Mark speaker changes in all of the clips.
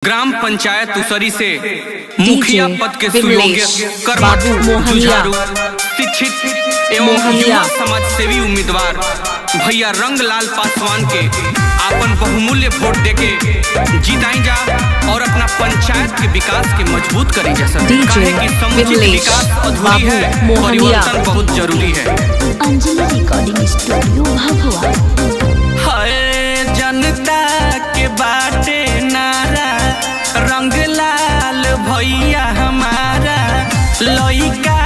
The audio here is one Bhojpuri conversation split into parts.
Speaker 1: ग्राम पंचायत उसरी से मुखिया पद के
Speaker 2: विमलेश,
Speaker 1: सुयोग्य कर्मठ,
Speaker 2: बाबू मोहनिया,
Speaker 1: जुझारू, शिक्षित एवं
Speaker 2: मोहनिया,
Speaker 1: युवा समाज सेवी उम्मीदवार भैया रंगलाल पासवान के आपन बहुमूल्य वोट देके जीताई जा और अपना पंचायत के विकास के मजबूत करी जा सके।
Speaker 2: DJ
Speaker 1: काहे कि समुचित
Speaker 2: विमलेश,
Speaker 1: विकास अधूरी
Speaker 2: बाबू
Speaker 1: है,
Speaker 2: मोहनिया।
Speaker 1: परिवर्तन बहुत जरूरी है।
Speaker 3: Anjali recording studio Bhabua.
Speaker 1: Hi, जनता के बाटे नारा, रंग लाल भैया हमारा, लइका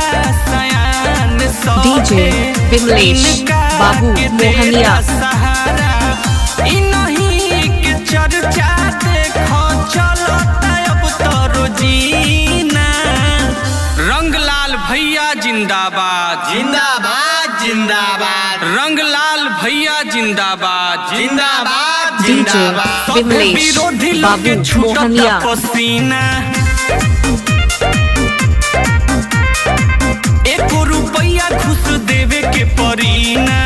Speaker 1: सयान सभे,
Speaker 2: DJ Vimlesh,
Speaker 1: इनका
Speaker 2: बाबू
Speaker 1: के देला
Speaker 2: मोहनिया।
Speaker 1: सहारा, इनही के चर्चा देखो चलता अब तो रोजीना। रंगलाल भैया जिंदाबाद,
Speaker 4: जिंदाबाद जिंदाबाद,
Speaker 1: रंगलाल भैया जिंदाबाद,
Speaker 4: जिंदाबाद
Speaker 2: DJ
Speaker 4: जिंदाबाद।
Speaker 1: सभे
Speaker 2: विमलेश,
Speaker 1: विरोधी लोग के
Speaker 2: बाबू
Speaker 1: छूटता
Speaker 2: मोहनिया।
Speaker 1: पसीना, एको रुपया घूस देवे के परी ना।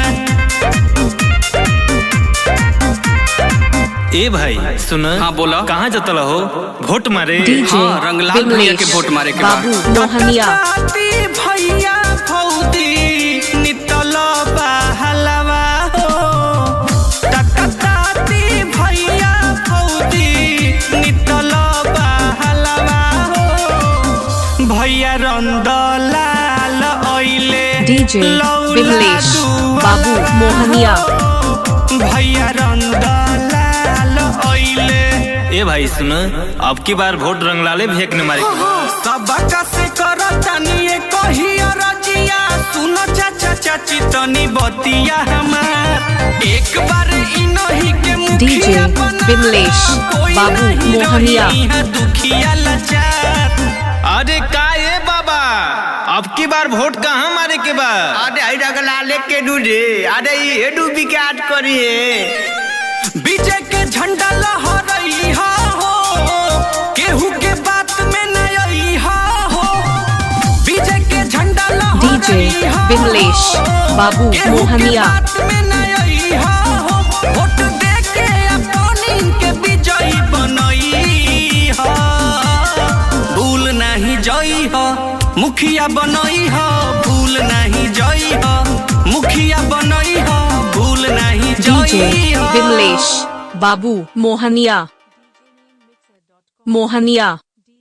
Speaker 5: ए भाई सुन।
Speaker 1: हाँ, बोला।
Speaker 5: कहाँ जतल हो वोट मारे?
Speaker 2: DJ
Speaker 1: हाँ, रंगलाल भैया के
Speaker 2: विमलेश,
Speaker 1: वोट मारे के बा।
Speaker 2: बाबू मोहनिया।
Speaker 1: ताती भैया भौजी नितल बहलवा हो, ताती भैया भौजी नितल बहलवा हो, भैया रंदलाल अइले,
Speaker 2: DJ
Speaker 1: लौला
Speaker 2: विमलेश,
Speaker 1: दुआला
Speaker 2: बाबू मोहनिया।
Speaker 1: हो, भैया रंदलाल अइले।
Speaker 5: ए भाई सुन, अब की बार वोट रंगलाले भैया के मारे के बा।
Speaker 1: सबका से करतानी ये कहिया रजिया, सुनो चाचा चाची तनी बतिया हमार, एक बार इनही के मुखिया
Speaker 2: DJ
Speaker 1: बना,
Speaker 2: विमलेश,
Speaker 1: कोई
Speaker 2: बाबू
Speaker 1: नहीं
Speaker 2: मोहनिया।
Speaker 1: रही है दुखिया लाचार।
Speaker 5: अरे का ए बाबा, अब की बार वोट कहाँ मारे के बा?
Speaker 4: अरे हई रंगलाले के डूडे, अरे ये डूबी के आज करी है।
Speaker 1: विजय के झंडा लहरई हो, केहू के बात में न आई हो, विजय के झंडा लहरई
Speaker 2: DJ Vimlesh, बाबू
Speaker 1: केहू के
Speaker 2: मोहनिया।
Speaker 1: बात में न आई हो, वोट दे के अपन इनके विजयी बनई हो, भूल नहीं जई हो मुखिया बनई हो, भूल नहीं जई हो मुखिया बनई हो, भूल नहीं
Speaker 2: DJ
Speaker 1: जई हो।
Speaker 2: विमलेश, बाबू मोहनिया। मोहनिया।